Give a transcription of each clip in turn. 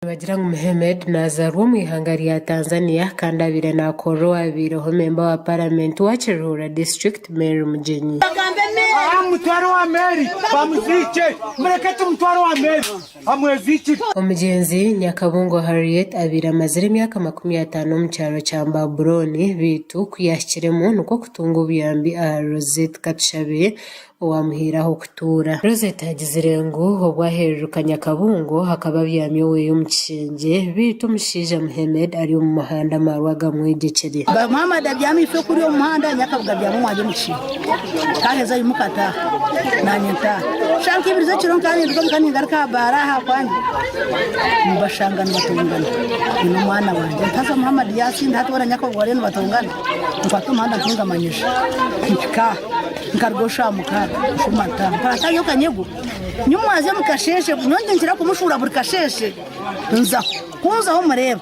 Nibagira ngu Muhemed nazaarwa omu ihanga rya Tanzania kandi abaire nakorera owabaireho memba wa paramenti wa Kiruhura district Mary Mugyenyi. Mutware owa Mary bamuziikye, mureke tumutware owa Mary amweziikire. Omugyenzi Nyakabungo Harriet abaire amazire emyaka 50 omu kyaro kya Mbaburooni beitu ku yaahikiremu nikwo kutunga obuyambi ahari Rosette Katushabe owaamuhaire ah'okutuura. Rosette agizire ngu obu ahereruka Nyakabungo akaba abyami oweye omu kishengye beitu omushaija Muhemed ari omu muhanda amaarwa gamwegyekire. Muhammad abyami ife kuri omu muhanda Nyakabuga abyami owangye omu kishengye. Kaheza aimuka ataaha naanye ntaaha. Shaaha nka ibiri z'ekiro nkaba ninduga omuka ningaruka aha baara aha kwangye mbashanga nibatongana nyine omwana wangye nti haza Muhammad yaasinda hati boona Nyakabuga bariyo nibatongana nkwata omuhanda ntunga nyija mpika aha. Nkaruga oshaaha mukaaga nshuma ntaaha nkwata nyowe kanyego nyimwaza omu kasheeshe nyowe ninkira kumushuura buri kasheeshe nzaho ku nzaho mureeba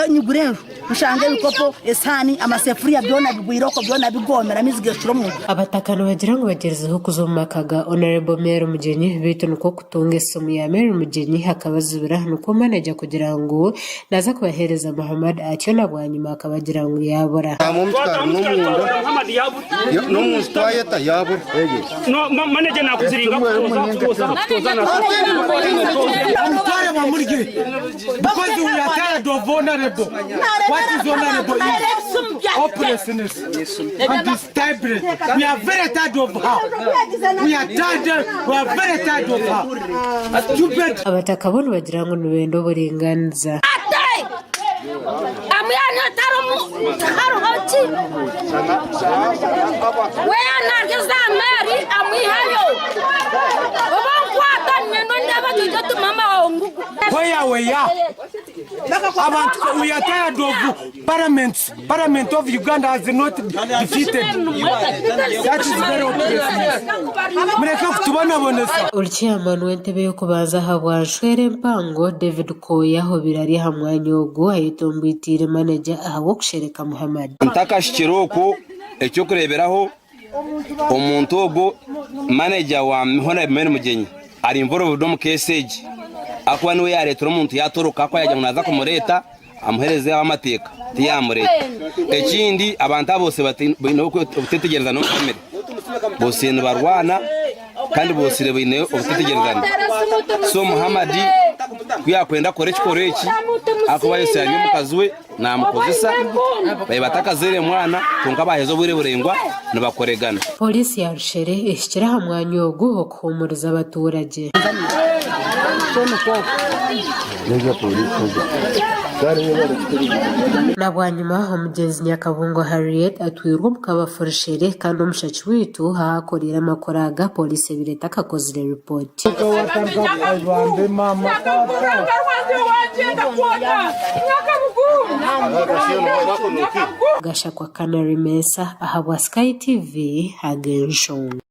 nyigura enju nshanga ebikopo esihaani amasefuriya byona bigwire okwo byona bigoomire amaizi geeshukire omu nju. Abataka nibagira ngu bagyerizeho kuza omu maka ga Honourable Mary Mugyenyi beitu nikwo kutunga esimu ya Mary Mugyenyi akabazibira nikwo manager kugira ngu Naaza kubaheereza Muhammad atyo na bwanyima akabagira ngu yaabura. Omutware bamurye because we are tired of honorable. What is honorable is hopelessness and disturbance. We are very tired of her. We are tired. We are very tired of her. Stupid. Abataka bo nibagira ngu nibenda oburinganiza. Where we are. Abantu we are tired of parliament. Parliament of Uganda has not defeated. That is very oppressive. Mureke kutubonabonesa. Ori chairman w'entebe y'okubanza ahabwa Nshwera empango, David Kooya obaire ari aha mwanya ogu ayetomboiteire manager ahabw'okushereka Muhammad. Ntakahikire okwo, eky'okureeberaho, omuntu ogwo manager wa Hon. Mary Mugyenyi ari involved omu case egi ahakuba niwe yaareetera omuntu yaatoroka ahakuba yaagira ngu naaza kumureeta amuheereze ab'amateeka tiyaamureeta. Ekindi abantu aba bose baine obutetegyerezana omu famire, bose nibarwana kandi bose baine obutetegyerezana. So Muhammad ku yaakwenda kukora ekikorwa eki ahakuba Yesu ari omukazi we naamukozesa, baaba batakazaire mwana kwonka baaheza obwire buraingwa nibakoregana. Pooriisi ya Rushere ehikire aha mwanya ogu okuhuumuriza abaturage. Na bwanyima omugyenzi Nyakabungo Harriet atwirwe omu kabafu Rushere kandi omushaki waitu ahu akoreire amakuru aga pooriisi ebaire etakakozire ripooti. Gashakwa Canary Mensah ahabwa Sky TV ag'enshonga.